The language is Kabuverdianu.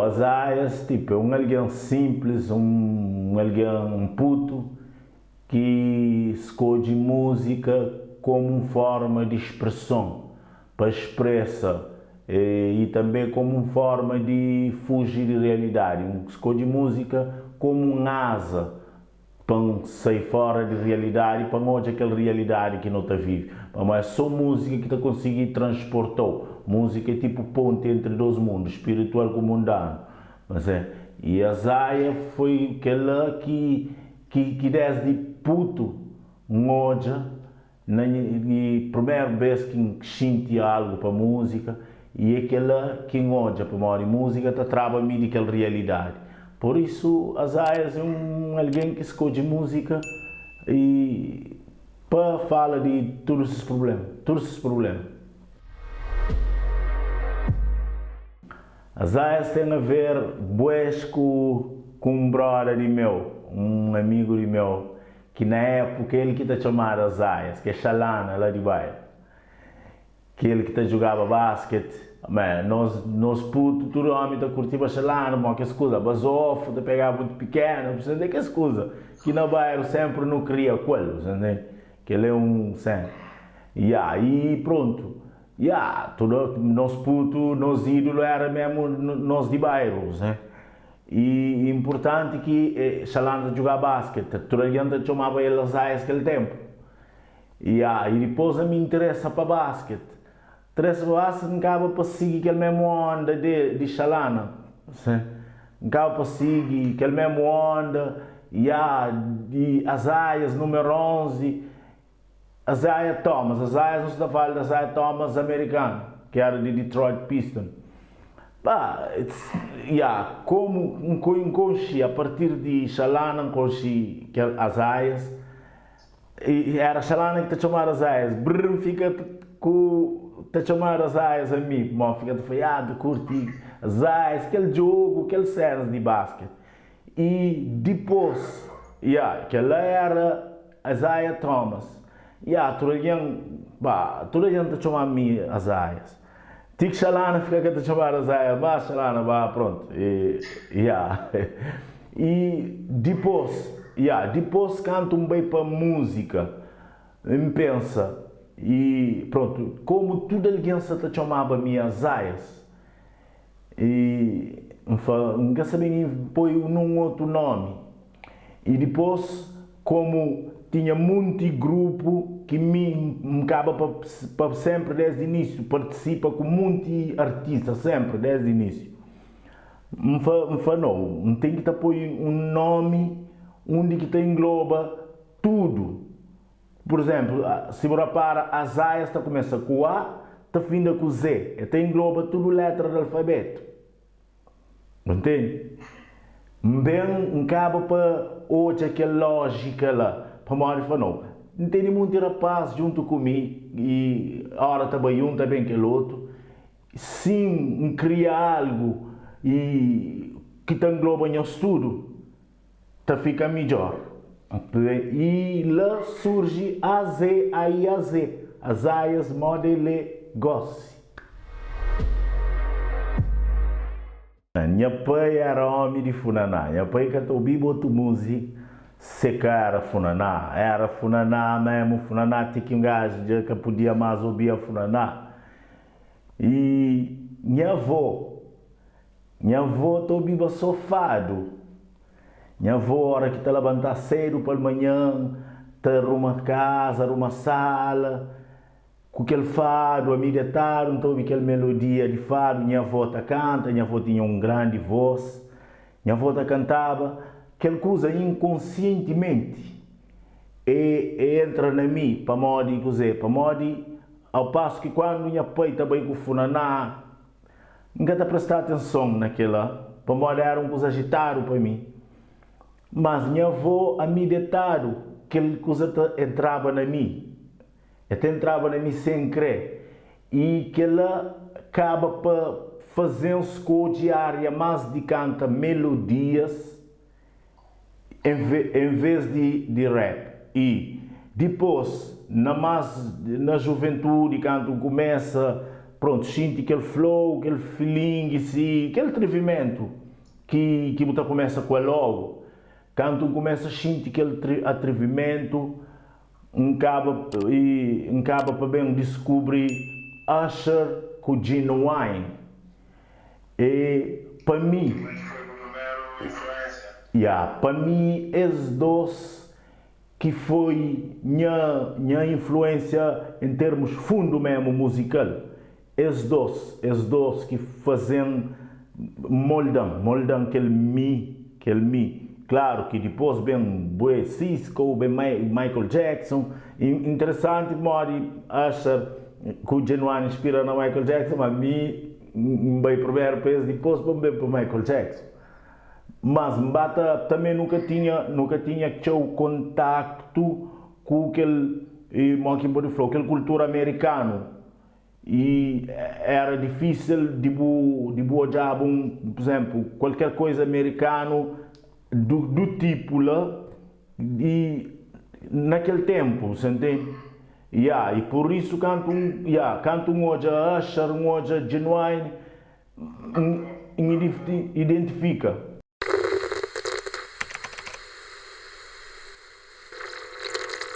o Azaias, tipo, é un algen sinplis, un algen, un putu ki skodje múzika komu un forma di spreson, pa spresa i tanbe komu un forma di fuji di realidadi. N skodje múzika komu un aza pa N sai fora di realidadi, pa N odja kel realidadi ki no ta vive. Pamodi é so múzika ki ta konsigi transporta-u. Múzika é tipu ponti entri dos mundu, spiritual ku mundanu. Mas é, i Azaia foi kel-la ki ki ki desdi putu N odja na nha i primeru bes ki N xinti algu pa múzika i é kel-la ki N odja pamodi múzika ta traba mi di kel rialidadi. Pur isu Azaias é un algen ki skodje múzika i pa fala di tudu sis prubléma, tudu sis prubléma. Azaias ten a ver bués ku ku un broda di meu, un amigu di meu, ki na épuka el ki ta txomadu Azaias, ki é Xalana la di bairu. Kel ki ta jugaba basket, ma nos nos putu tudu omi ta kurtiba Xalana, mo kes kuza, bazofu, ta pegaba mutu pikenu, bu sa ntende, kes kuza ki na bairu senpri nu kria ku el, bu sa ntende, kel é un sena. Ya, i prontu, ya, tudu nos putu, nos idulu era memu nos di bairu, bu sa. I inpurtanti ki Xalana ta jugaba basket, tudu algen ta txomaba el Azaias kel tenpu. Ya, i dipôs ami interesa pa basket. Interesa pa basket, N kaba pa sigi kel mésmu onda de di Xalana. N kaba pa sigi kel mésmu onda, ya, di Azaias, númeru 11, Isaiah Thomas. Azaias, nu sta ta fala di Isaiah Thomas amerikanu, ki éra di Detroit Pistons. Ba, ya, komu N konxe, a partir di Xalana, N konxe kel Azaias. I era Xalana ki ta txomadu Azaias. Brr, N fika ku ta txomadu Azaias ami, pamodi fika ta fla, ya, N ta kurti Azaias, kel djogu, kel sénas di basket. I dipôs, ya, kel-la éra Isaiah Thomas. Ya, tudu algen, ba, tudu algen ta txoma mi Azaias. Ti ki Xalana fika ka ta txomadu Azaias más, Xalana ba, prontu, i, ya. I dipôs, ya, dipôs kantu N bai pa múzika, N pensa, i prontu, komu tudu algen sa ta txomaba mi Azaias, I N fla, N ka sabe mi poi nun otu nomi. I dipôs, komu tinha munti grupu ki mi N kaba pa pa senpri desdi inísiu partisipa ku munti artista senpri desdi inísiu, N fla, N fla no, N ten ki ta poi un nomi undi ki ta engloba tudu. Pur izénplu, si bu rapara, Azaias ta kumesa ku A, ta finda ku Z. El ta engloba tudu létra di alfabétu. Bu ntende? N ben, N kaba pa odja kel lójika la, pamodi fla, Nau, N tene monti rapás djuntu ku mi i óra ta bai un, ta ben kel otu. Sin N kria algu i ki ta engloba nhos tudu, Ta fika midjor. I la surji AZAIAZ, Azaias moda el é gosi. Nha pai era omi di funaná. Nha pai ka ta obiba otu muzi se ka era funaná. Era funaná memu, funaná ti ki un gaju dja ka pudia más obia funaná. I nha avó Nha avó ta obiba sô fadu. Nha avó óra ki ta labantá sédu palmanhan, ta ruma kaza, ruma sala, ku kel fadu, ami detadu N ta obi kel melodia di fadu, nha avó ta kanta, nha avó tinha un grandi vós, nha avó ta kantaba, kel kuza inkonsientimenti e e entra na mi, pamodi kuzê? Pamodi au pasu ki kuandu nha pai ta bai ku funaná, N ka ta presta atenson na kel-la, pamodi éra un kuza ajitadu pa mi. Mas nha avó, ami detadu, kel kuza ta entraba na mi. El ta entraba na mi sen krê. I kel-la kaba pa faze-m skodje ária más di kanta melodias en vês di rap. I dipôs, na más na juventudi, kantu N kumesa. prontu, xinti kel flow, kel feeling si, kel trivimentu ki ki bu ta kumesa ku el logu. Kantu N kumesa xinti kel atrivimentu, N kaba N kaba pa ben diskubri Usher ku Ginuwine. E pa mi. Como é ki foi bu primeru influência? Ya, pa mi es dos ki foi nha nha influência em termos fundu mesmu musical. Es dos, es dos ki faze-m molda-m, molda-m kel mi, kel mi. Klaru ki dipôs ben bué Sisqo, ben Michael Jackson. Interesanti pamodi Usher ku Ginuwine inspira na Michael Jackson, ma mi N bai primeru pa es dipôs pa N ben pa Michael Jackson. Mas N ba ta, tanbe nu ka tinha, nu ka tinha txeu kontaktu ku kel, mo ki N pode fla-u, kel kultura amerikanu. I éra difísil di bu di bu odjaba un, pur izénplu, kualker koza amerikanu du du tipu la i na kel ténpu, sa ntende? Ya, i pur isu kantu N, ya, kantu N odja Usher, N odja Ginuwine, N N identifika.